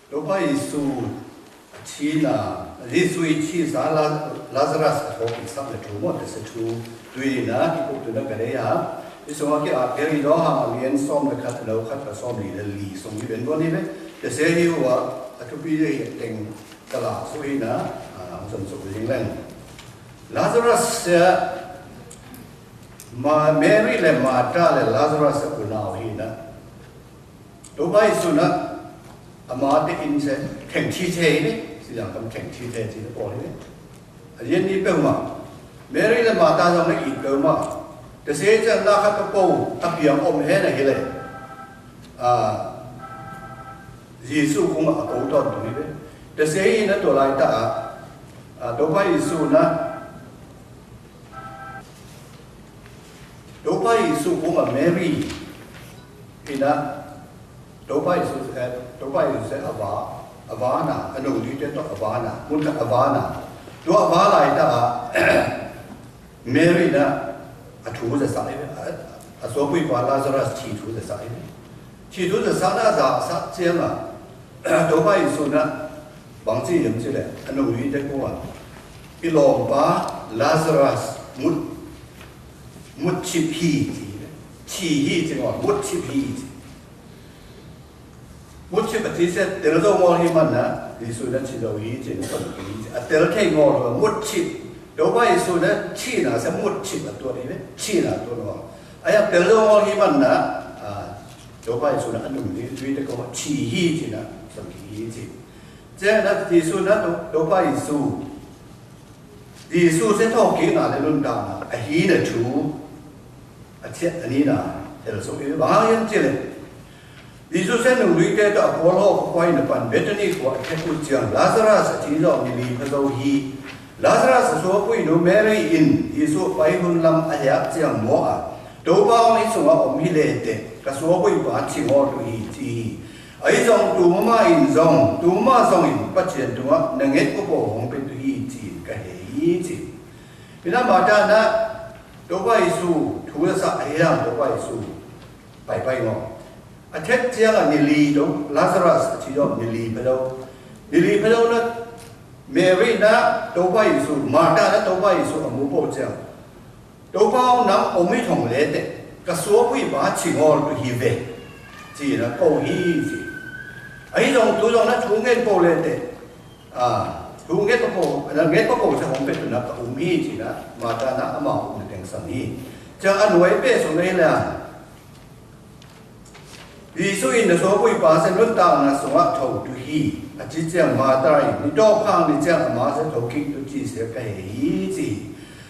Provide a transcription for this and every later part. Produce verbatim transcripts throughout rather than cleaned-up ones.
Topa Jesu a thina, Jesu i thisa La-, Lazarus a thawhkiksak le thu maw, tese thu tuni-in a kikup tuna ka deih a. I sungah ki-at kei hi. Johan a lian sawm le khat, a neu khat pan sawm li le li sung hi ven buan hi ve. Tese hi uh a, a thupi hi a teng ka lak suk hi na, a, hong zon suk ding leng. Lazarus sia, Ma-, Mary le Martha le Lazarus a unau hi na. Topa Jesu in a, amate inn se, thengthite hi ve, si zang kam thengthite ci na pawl hi ve. A lian ni peuhmah, Mary le Martha zong na it peuhmah. Tese ciang na khat papo a piang om hen a hi le. A, Jesu kung a ko tawntung hi ve. Tese hi na tua laitak a, a, Topa Jesu in a, Topa Jesu kung a Mary hi na, Topa Jesu, eh, Topa Jesu se a va, a vana, a nungzuite tawh a vana, mun khat a vana. Tua a va laitak a, Mary in a, a thu zasak hi ve, a, a suapuipa Lazarus thi thu zasak hi ve. Thi thu zasakna a zasak ciang a, Topa Jesu in a, bang ci hiam ci le, a nungzuite kung a, i lawmpa Lazarus mut, mutchip hi ci hi ve. Thi hi ci maw, mutchip hi ci. Mutchip a ci sia, tel zo ngawl hi man na, Jesu in a thi zo hi ci, na son hi ci. A tel thei ngawl lo, mutchip. Topa Jesu in a thina sia mutchip a tuat hi ve, thina a tuat ngawl. A ya tel zo ngawl hi man na, a, Topa Jesu in a nungzuite kung a thi hi ci na, son hi ci. Ciang na Jesu in a To-, Topa Jesu, Jesu sia thawhkikna le nuntakna a hina thu a ciah a nina hel suk hi. Bang hang hiam ci le, Jesu sia nungzuite tawh a pualhaw khuakhua in a pan Bethany khua a thek uh ciang Lazarus a thi zawh ni li pha zo hi. Lazarus a suapuinu Mary in Jesu a pai hun lam a hiak ciang muak a, Topa hong i sungah om hi le teh, ka suapuipa thi ngawl tu hi ci hi. Ahi zong tu mama in zong, tu mama zongin Pathian tungah na nget uh pawl hong pia tu hi ci-in ka hei hi ci. Pi na Martha in a Topa Jesu thu zasak a hiang Topa Jesu paipai ngaw. A thek ciangah ni li to, Lazarus a thi zawh ni li pha zo. Ni li pha zo na Mary in a Topa Jesu, Martha in a Topa Jesu a mu pawl ciang, Topa aw, nang om hi thong le teh, ka suapuipa thi ngawl tu hi ve, ci-in a ko hi ci. Ahi zong tu zong na thu ngen pawl le teh, a, thu nget pawl, na nget pawl sia hong pia tu na ka um hi ci-in a, Martha in a ama um na teng sam hi. Ciang a nuai peh sung na hi le a, Jesu in na suapuipa sia nuntakna sungah tho tu hi, a ci ciang Martha in, ni tawp khang ni ciang ama sia tho kik tu ci sia ka hei hi ci.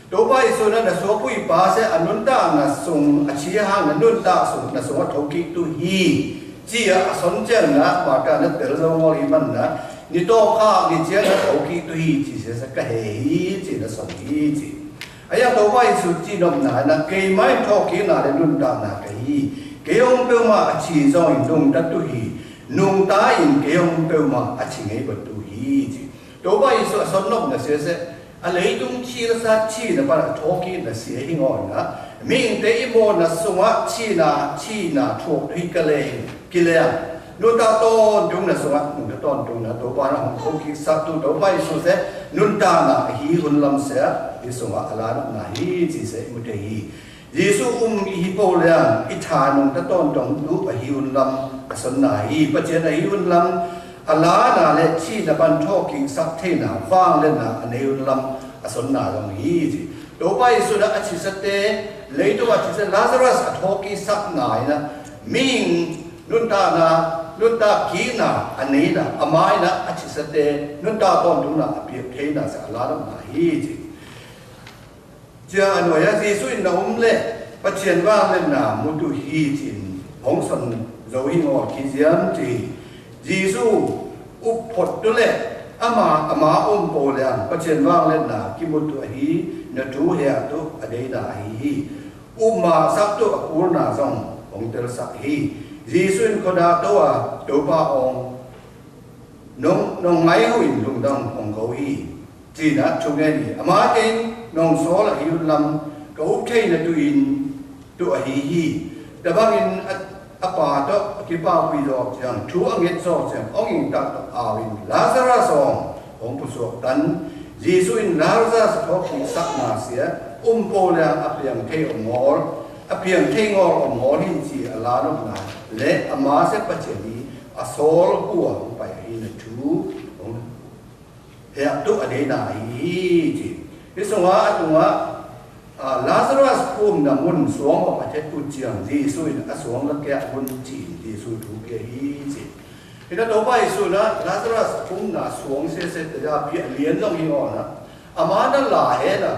Topa Jesu in a na suapuipa sia a nuntakna sung a thi hang na nuntak sung na sungah tho kik tu hi, ci-a a son ciang na Martha in a tel zo ngawl hi man na, ni tawp khang ni ciang na tho kik tu hi ci sia sia ka hei hi ci-in a son hi ci. A ya Topa Jesu cihnopna in a, keimah in thawhkikna le nuntakna ka hi. Kei hong peuhmah a thi zongin nungta tu hi. Nungta in kei hong peuhmah a thi ngei bawh tu hi ci. Topa Jesu a sonnopna siasia, a leitung thilsa thina pan a thawhkikna sia hi ngaw in a, mihingte i mawhna sungah thina, thina thuak tu hi ka leng. Kileng, nuntak tawntungna sungah, nuntak tawntungna Topa in a hong thokiksak tu Topa Jesu sia nuntakna ahi hun lam sia i sungah a lanopna hi ci sia i mu thei hi. Jesu um i hi pawl liang i tha nuntak tawntung tu ahi hun lam a sonna hi. Pathian ahi hun lam a lana le thina pan thawhkiksak theina vangliatna a nei hun lam a sonna zong hi ci. Topa Jesu in a thisate, leitung a thisa Lazarus a thawhkiksakna in a, mihing nuntakna, nuntak kikna a neina, ama in a thisate nuntak tawntungna a piak theina sia a lanopna hi ci. Ciang a nuai-ah Jesu in na um leh Pathian vangliatna mu tu hi ci-in hong son zo hi ngawl khin ziam ci hi. Jesu up phot tu leh ama, ama um pawl liang Pathian vangliatna kimu tu ahi, na thu heh tu a deina ahi hi. Upma sak tu a kulna zong hong telsak hi. Jesu in khuadak to a, Topa aw, nong, nong ngai uh in lungdam hong ko hi, ci-in a thu ngen hi. Amate in nong sawl ahi hun lam ka up theina tu in tu ahi hi. Tua bangin a, a pa tawh a kipaupih zawh ciang, thu a nget zawh ciang, hong ingtak tawh au in, Lazarus aw, hong pusuak tan. Jesu in Lazarus a thawhkik sakna sia um po leng a piang thei om ngawl, a piang thei ngawl om ngawl hi ci a la nopna le ama sia Pasian i a sawl uh a hong pai ahi na thu hong hehtuah a deihna ahi hi ci. Hih sungah a tungah, ah, Lazarus pumna mun suang a pha thei uh ciang Jesu in a suang la kiak un ci-in Jesu thu pia hi ci. Hih na Topa Jesu na Lazarus pumna suang sese te a pia lian zong hi ngawl na. Ama na la he na.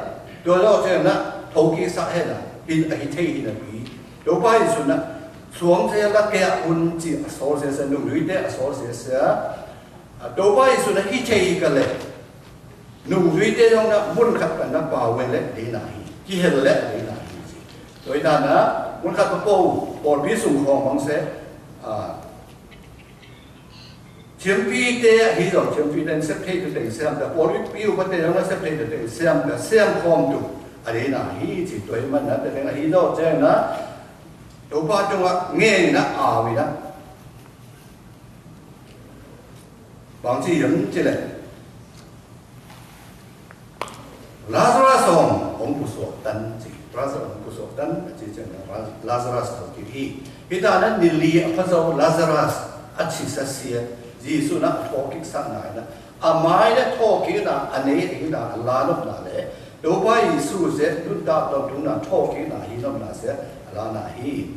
Tua zawh ciang na thokik sak he na. Hin a hi thei hi na pi. Topa Jesu na suang se la kiak un ci a sawl sese, nungzuite a sawl sese. A Topa Jesu na hi thei ka le. Nungzuite zong na mun khat pan na pau ve le deihna hi. Kihel le deihna hi ci. Tua hi na na mun khat pa po pawlpi sung khawng bang se, ah, thiampite ahi zong thiampite in sep thei teng siam ta, pawlpi upate zong na sep thei teng siam ta, siam khawm tu a deihna hi ci. Tua hi man na te teng ahi zawh ciang na Topa tungah ngen na au in na. Bang ci hiam ci le, Lazarus aw, hong pusuak tan ci. Lazarus hong pusuak tan a ci ciang na Lazarus thawhkik hi. Hih ta na ni li a pha zo Lazarus a cisa sia Jesu na a thawhkik sakna hi na, a mai na thawhkikna a nei ahi na a la nopna le Topa Jesu sia nuntak tawntungna thawhkikna hi nopna sia a la na hi.